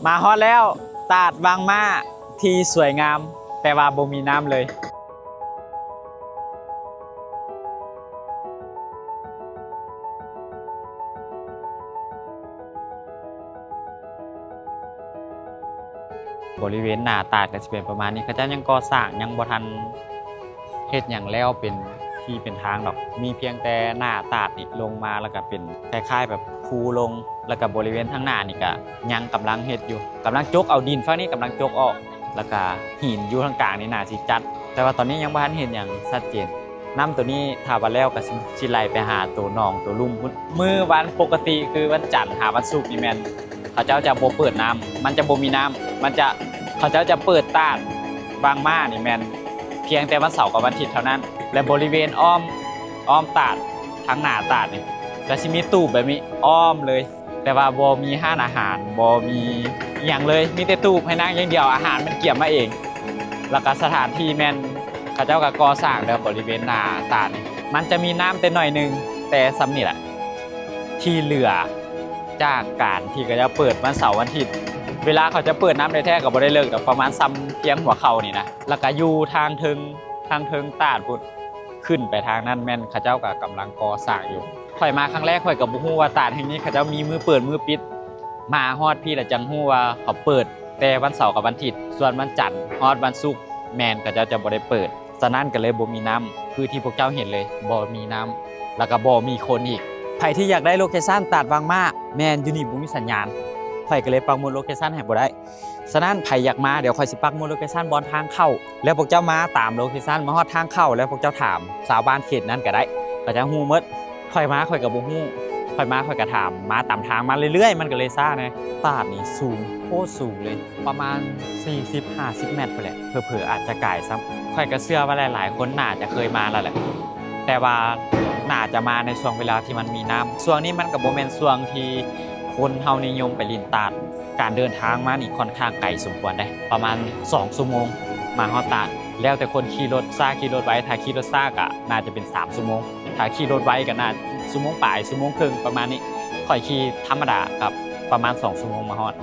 ມາຮອດແລ້ວ ຕາດວັງມ້າ ທີ່ສວຍງາມ ແຕ່ວ່າບໍ່ມີນ້ຳເລີຍ. ບໍລິເວນໜ້າຕາດກໍຊິເປັນປະມານນີ້ ເຂົາເຈົ້າຍັງກໍ່ສ້າງ ຍັງບໍ່ທັນເຮັດຫຍັງແລ້ວເປັນທີ່ເປັນທາງດອກ ມີພຽງແຕ່ໜ້າຕາດນີ້ລົງມາ ແລ້ວກໍເປັນຄ້າຍໆແບບພູລົງ ແລ້ວກໍບໍລິເວນທາງໜ້ານີ້ກໍຍັງກຳລັງເຮັດຢູ່ ກຳລັງຈົກເອົາດິນຝັ່ງນີ້ ກຳລັງຈົກອອກ ແລ້ວກໍຫີນຢູ່ທາງກາງນີ້ໜ້າຊິຈັດ ແຕ່ວ່າຕອນນີ້ຍັງບໍ່ທັນເຫັນຫຍັງຊັດເຈນ. ນ້ຳໂຕນີ້ຖ້າວ່າແລ້ວກໍຊິ ຊິໄຫຼໄປຫາໂຕໜອງໂຕລຸ່ມພຸ້ນ. ມື້ວັນປົກກະຕິຄືວັນຈັນຫາວັນສຸກນີ້ແມ່ນ ເຂົາເຈົ້າຈະບໍ່ເປີດນ້ຳ ມັນຈະບໍ່ມີນ້ຳ ມັນຈະ ເຂົາເຈົ້າຈະເປີດຕາດວັງມ້ານີ້ແມ່ນພຽງແຕ່ວັນເສົາກັບວັນທິດເທົ່ານັ້ນ ແລະ ບໍລິເວນອ້ອມ ອ້ອມຕາດ ທາງໜ້າຕາດນີ້ ກໍຊິມີຕູບແບບນີ້ອ້ອມເລີຍ ແຕ່ວ່າບໍ່ມີຮ້ານອາຫານ ບໍ່ມີອີ່ຫຍັງເລີຍ ມີແຕ່ຕູບໃຫ້ນັ່ງຢ່າງດຽວ ອາຫານມັນກຽມມາເອງ. ແລ້ວກໍສະຖານທີ່ແມ່ນເຂົາເຈົ້າກໍກໍ່ສ້າງແລ້ວ ບໍລິເວນໜ້າຕາດນີ້ ມັນຈະມີນ້ຳແຕ່ໜ້ອຍໜຶ່ງ ແຕ່ສ່ຳນີ້ແຫຼະ ທີ່ເຫຼືອຈາກການທີ່ເຂົາເຈົ້າເປີດວັນເສົາວັນທິດ. ເວລາເຂົາຈະເປີດນ້ຳແທ້ໆກໍບໍ່ໄດ້ເລິກດອກ ປະມານສ່ຳພຽງຫົວເຂົ່ານີ້ນະ ແລ້ວກໍຢູ່ທາງເທິງ ທາງເທິງຕາດພຸ້ນ ຂຶ້ນໄປທາງນັ້ນແມ່ນເຂົາເຈົ້າກໍກຳລັງກໍ່ສ້າງຢູ່. ຂ້ອຍມາຄັ້ງແລກ ຂ້ອຍກໍບໍ່ຮູ້ວ່າຕາດແຫ່ງນີ້ເຂົາເຈົ້າມີມື້ເປີດມື້ປິດ ມາຮອດພີ້ແລ້ວຈັ່ງຮູ້ວ່າເຂົາເປີດແຕ່ວັນເສົາກັບວັນທິດ ສ່ວນວັນຈັນຮອດວັນສຸກແມ່ນເຂົາເຈົ້າຈະບໍ່ໄດ້ເປີດ. ສະນັ້ນກໍເລີຍບໍ່ມີນ້ຳ ຄືທີ່ພວກເຈົ້າເຫັນເລີຍ ບໍ່ມີນ້ຳ ແລ້ວກໍບໍ່ມີຄົນອີກ. ໃຜທີ່ຢາກໄດ້ໂລເຄຊັນຕາດວັງມ້າ ແມ່ນຢູ່ນີ້ບໍ່ມີສັນຍານ ຂ້ອຍກໍເລີຍປັກໝຸດໂລເຄຊັນໃຫ້ບໍ່ໄດ້. ສະນັ້ນໃຜຢາກມາ ດຽວຂ້ອຍຊິປັກໝຸດໂລເຄຊັນບ່ອນທາງເຂົ້າ ແລ້ວພວກເຈົ້າມາຕາມໂລເຄຊັນ ມາຮອດທາງເຂົ້າ ແລ້ວພວກເຈົ້າຖາມຊາວບ້ານເຂດນັ້ນກໍໄດ້ ເຂົາເຈົ້າຮູ້ໝົດ. ຂ້ອຍມາຂ້ອຍກໍບໍ່ຮູ້ ຂ້ອຍມາຂ້ອຍກໍຖາມ ມາຕາມທາງມາເລື້ອຍໆ ມັນກໍເລີຍຊ້າແດ່. ຕາດນີ້ສູງ ໂຄດສູງເລີຍ ປະມານສີ່ສິບຫ້າສິບແມັດພຸ້ນແຫຼະ ເຜີໆອາດຈະກາຍຊ້ຳ. ຂ້ອຍກໍເຊື່ອວ່າຫຼາຍໆຄົນໜ້າຈະເຄີຍມາແລ້ວແຫຼະ ແຕ່ວ່າໜ້າຈະມາໃນຊ່ວງເວລາທີ່ມັນມີນ້ຳ. ຊ່ວງນີ້ມັນກໍບໍ່ແມ່ນຊ່ວງທີ່ຄົນເຮົານິຍົມໄປຫຼິ້ນຕາດ. ການເດີນທາງມານີ້ຂ້ອນຂ້າງໄກສົມຄວນເດ້ ປະມານສອງຊົ່ວໂມງມາຮອດຕາດ. ແລ້ວແຕ່ຄົນຂີ່ລົດຊ້າຂີ່ລົດໄວ ຖ້າຂີ່ລົດຊ້າກໍໜ້າຈະເປັນສາມຊົ່ວໂມງ ຖ້າຂີ່ລົດໄວກໍໜ້າຊົ່ວໂມງປາຍ ຊົ່ວໂມງເຄິ່ງປະມານນີ້. ຂ້ອຍຂີ່ທຳມະດາກໍປະມານສອງຊົ່ວໂມງມາຮອດ.